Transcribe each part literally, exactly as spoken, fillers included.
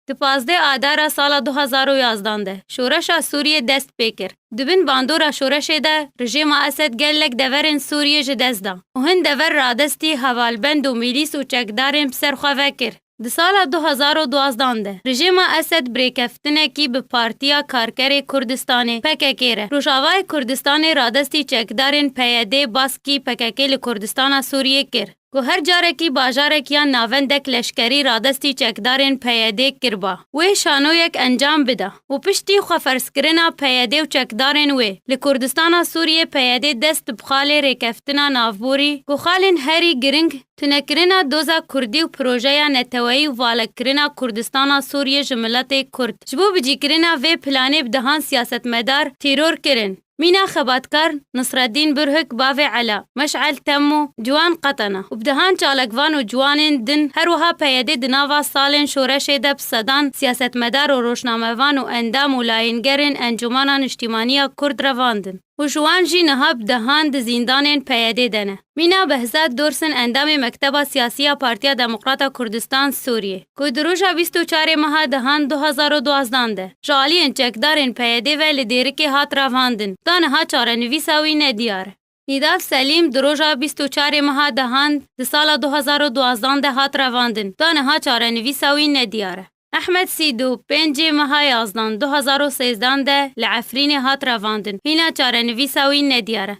Di pazdeh Adara sala du hazar û yazdan de şoreşa Sûriyê dest pê kir. Di bin bandora şoreşê de rejîma Esed gelek deverên Sûriyê ji dest da û hin dever radestî hevalbend û mîlîs û çekdarên bi ser xwe ve kir. Di sala du hazar û duwazdan de rejîma Esed bi rêkeftinekî bi Partiya Karkerê Kurdistanê, P K K, re Rojavayê Kurdistanê radestî çekdarên P Y D, baskî P K K li Kurdistana Sûriyê kir ku her carekî bajarek yan navendek leşkerî radestî çekdarên P Y D kiriba, wê şanoyek encam bida û piştî xweferzkirina P Y D û çekdarên wê li Kurdistana Sûriyê, P Y D dest bi xalê rêkeftina navborî ku xalên herî giring tunekirina doza Kurdî û projeya neteweyî û valekirina Kurdistana Sûriyê ji miletê Kurd. Ji bo bicîkirina vê planê bi dehan siyasetmedar tîror kirin. Mîna xebatkar Nisreddîn Burhik, bavê Ela, Meş'el Temmo, Ciwan Qetena û bi dehan çalakvan û ciwanên din, her wiha P Y D di nava salên şoreşê de bi sedan siyasetmedar û rojnamevan û endam û layîngerên Encûmena Niştîmaniya Kurd revandin û ji wan jî niha bi dehan di zîndanên P Y D de ne. Mîna Behzat Dorsin, endamê Mekteba Siyasî ya Partiya Demokrata Kurdistan Sûriyê, ku di roja bîst û çarê meha dehan du hazar û duwazdan de ji aliyên çekdarên P Y D ve li Dêrikê hat revandin, ta niha çarenivîsa wî nediyar e. Nîdal Selîm di roja bîst û çarê meha dehan di sala du hazar û duwazdan de hat revandin, ta niha çarenivîsa wî nediyar e. Ehmed Sîdo pêncê meha yazdan du hazar û sêzdan de li Efrînê hat revandin, hîna çarenivîsa wî nediyar e.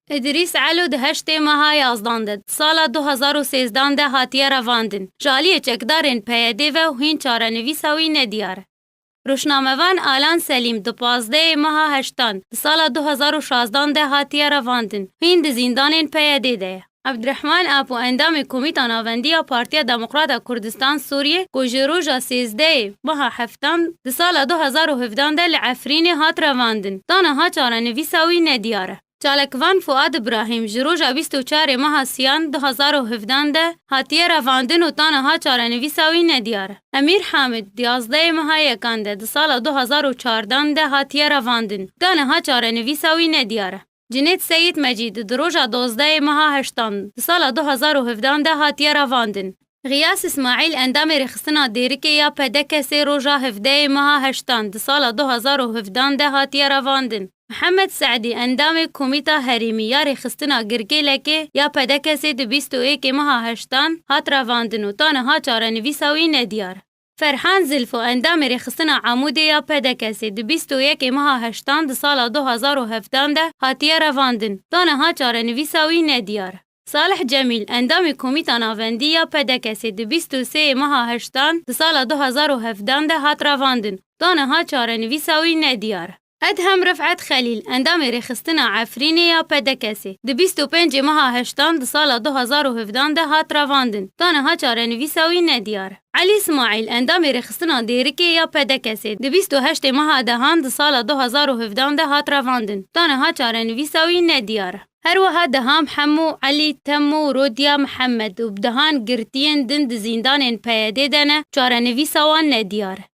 Îdrîs Elo di heştê meha yazdan de di sala du hazar û sêzdan de hatiye revandin, ji aliyê çekdarên P Y D ve û hîn çarenivîsa wî nediyar e. Rojnamevan Alan Selîm di pazdehê meha heştan di sala du hazar û şazdan de hatiye revandin, hîn di zîndanên P Y D de ye. Ebdirehman Apo, endamê Komîta Navendî ya Partiya Demokrata Kurdistan Sûriyê, ku ji roja sêzdehê meha heftan di sala du hazar û hevdan de li Efrînê hat revandin, ta niha çarenivîsa wî nediyar e. Çalakvan Fuad Ibrahîm ji roja bîst û çarê meha siyan du hazar û hevdan de hatiye revandin û ta niha çarenivîsa wî nediyar e. Emîr Hamid di yazdehê meha yekan de di sala du hazar û çardan de hatiye revandin, ta niha çarenivîsa wî nediyar e. Cinêt Seyîd Mecîd di roja dozdehê meha heştan di sala du hazar û hevdan de hatiye revandin. Xiyas Îsmaîl, endamê rêxistina Dêrikê ya P D K S'ê roja hevdehê meha heştan di sala du hazar û hevdan de hatiye revandin. Mihemed Se'dî, endamê Komîta Herêmî ya Rêxistina Girgêlekê ya P D K S'ê di bîst û êkê meha heştan hat revandin û ta niha çarenivîsa wî nediyar. Ferhan Zilfo, endamê Rêxistina Amûdê ya P D K S'ê di bîst û yekê meha heştan di sala du hazar û hevdan de hatiye revandin, ta niha çarenivîsa wî nediyar. Salih Cemîl, endamê Komîta Navendî ya P D K S'ê di bîst û sêyê meha heştan di sala du hazar û hevdan de hat revandin, ta niha çarenivîsa wî nediyar. Edhem Rifet Xelîl, endamê Rêxistina Efrînê ya P D K S'ê, di bîst û pêncê meha heştan di sala du hazar û hevdan de hat revandin, ta niha çarenivîsa wî nediyar. Elî Îsmaîl, endamê Rêxistina Dêrikê ya P D K S'ê, di bîst û heştê meha dehan di sala du hazar û hevdan de hat revandin, ta niha çarenivîsa wî nediyar. Her wiha Deham Hemo, Elî Temo û Rodiya Mihemed û bi dehan girtiyên din di zîndanên P Y D de ne, çarenivîsa wan nediyar e.